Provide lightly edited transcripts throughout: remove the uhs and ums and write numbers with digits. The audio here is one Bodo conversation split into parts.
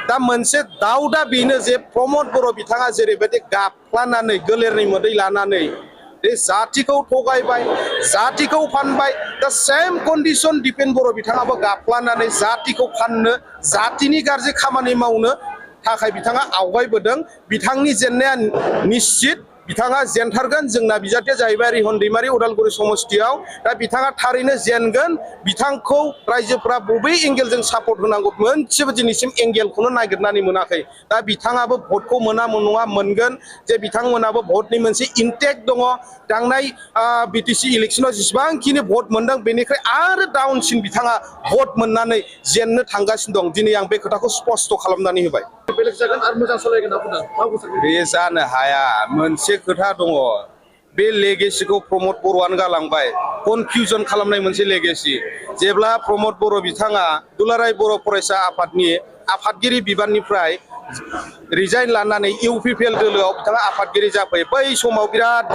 दा मोनसे दाउदा बेनो जे प्रमद बर' बिथाङा जेरैबायदि गाफ्लानानै गोलेरनि मोदै लानानै बे जातिखौ थगायबाय जातिखौ फानबाय दा सेम कन्डिशन दिपेन बर' बिथाङाबो गाफ्लानानै जातिखौ फाननो जातिनि गाज्रि खामानि मावनो थाखाय बिथाङा आवगायबोदों बिथांनि जेननाया निश्चित बिथाङा जेनथारगोन जोंना बिजाथिया जाहैबाय रिहन दैमारि उदालगुरि समस्तियाव दा बिथाङा थारैनो जेनगोन बिथांखौ रायजोफ्रा बबे एंगेलजों सापर्ट होनांगौ मोनसेबो दिनैसिम एंगेलखौनो नागिरनानै मोनाखै दा बिथाङाबो भटखौ मोना नङा मोनगोन जे बिथांमोनाबो भटनि मोनसे इनटेक दङ थांनाय बिटिसि इलेक्शनाव जेसेबांखिनि भट मोनदों बेनिफ्राय आरो डाउनसिन बिथाङा भट मोननानै जेननो थांगासिनो दं दिनै आं बे खोथाखौ स्पष्ट खालामनानै होबाय बे जानो हाया मोनसे खोथा दङ बे लेगेसिखौ प्रमद बर'आनो गालांबाय कनफिउजन खालामनाय मोनसे लेगेसि जेब्ला प्रमद बर' बिथाङा दुलाराय बर' फरायसा आफादनि आफादगिरि बिबाननिफ्राय रिजाइन लानानै इउपिपिएल दोलोआव बिथाङा आफादगिरि जाफैयो बै समाव बिराद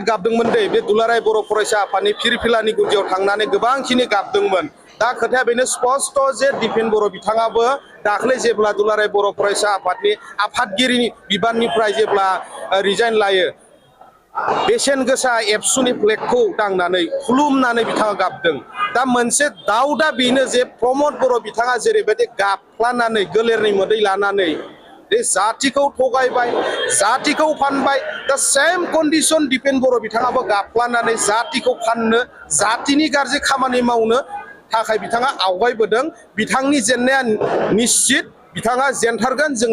गाबदोंमोन दै बे दुलाराय बर' फरायसा आफादनि फिरफिलानि गुदियाव थांनानै गोबांखिनि गाबदोंमोन दा खोथाया बेनो स्पष्ट जे दिपेन बर' बिथाङाबो दाख्लै जेब्ला दुलाराय बर' फरायसा आफादनि आफादगिरिनि बिबाननिफ्राय जेब्ला रिजाइन लायो बेसेन गोसा एबसुनि फ्लेगखौ दांनानै खुलुमनानै बिथाङा गाबदों दा मोनसे दाउदा बेनो जे प्रमद बर' बिथाङा जेरैबायदि गाफ्लानानै गोलेरनि मोदै लानानै बे जातिखौ थगायबाय जातिखौ फानबाय दा सेम कन्डिशन दिपेन बर' बिथाङाबो गाफ्लानानै जातिखौ फाननो जातिनि गाज्रि खामानि मावनो थाखाय बिथाङा आवगायबोदों बिथांनि जेननाया निश्चित बिथाङा जेनथारगोन जों